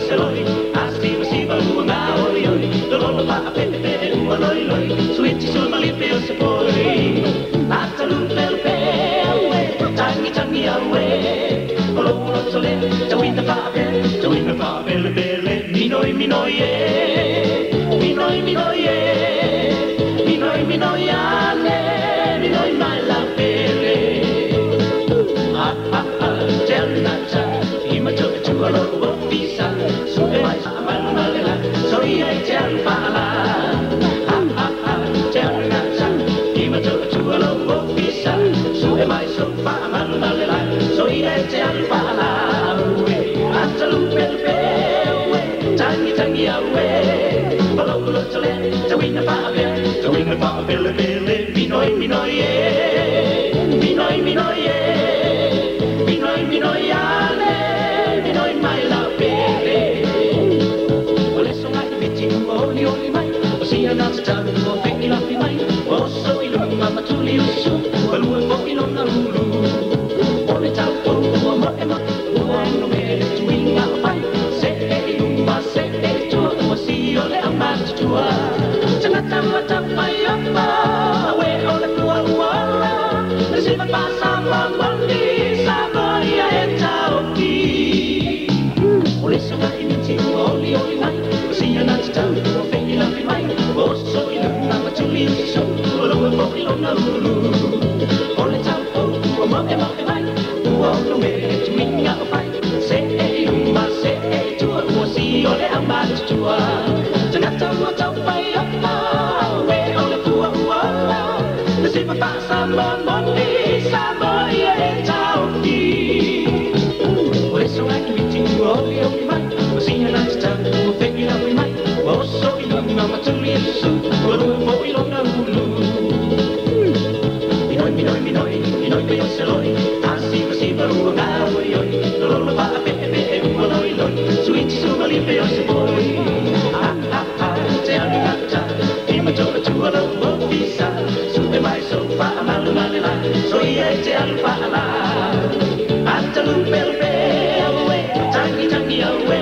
seloi, asiva siva ua ngā oi oi, lololo pa pe pe ua loi loi, suiti su malipe o se poi. Atalu pelu pe aue, tangi tangi aue, olo olo tole, tawina pa pe, tawina pa pele pele, minoi minoi e, minoi minoi e, minoi minoi ale, minoi mai la pele. Ha ha ha, tell na cha, ima to tu alo o pisa, su e mai sa malu malela, so ia e te alu whaala. Ha ha ha, tell na cha, ima to tu alo o pisa, su e mai so fa malu malela, so ia e te alu whaala. Ue, atalu pelu pe, ue, tangi tangi aue, olo olo tole, tawina whaapea, tawina whaapele pele, minoi minoi e, minoi minoi e, minoi minoi ale, minoi mai la pele. O le songa i miti ua oli oli mai, o sia nā te tau ua wheki lafi mai, o oso i lunga matuli usu, ua lua fo i lona ulu. O le tau o ua moe moe, ua ono me le tuinga o whai, se e i luma, se e i tua, ua si o le au matutua. Tangata ua tawhai apa, we o le pua ua ola, le siva pa sa mua moni, sa mo ia e tauki. O le songa i miti ua oli oli mai, o sia nā te tau ua wheki lafi mai, o oso i lunga matuli usu, ua lua fo i lona ulu. O le tau o ua moe moe mai, ua ono me le tuinga o whai, se e i luma, se e i tua, ua si o le au matutua. Tangata ua tau whai apa, we o le pua ua ola, le siva pa sa mua moni, sa mo ia e tauki. O le songa i miti ua oli oli mai, o sia nā te tau ua wheki lafi mai, ua oso i lunga matuli usu, ua lua fo i lona ulu. Minoi, minoi, minoi, minoi pe o se loi, asiva siva ua ngā oi oi, lololo pa pe pe ua loi loi, suiti su mali pe o se poi. Ha ha ha, te alu ngata, ima to tua lo o pisa, su e mai so fa malu malela, so ia e te alu whaala. Atalu pelu pe aue, tangi tangi aue,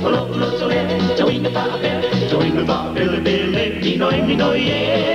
olo olo tole, tawina pa pe, tawina pa pele pele, minoi minoi e,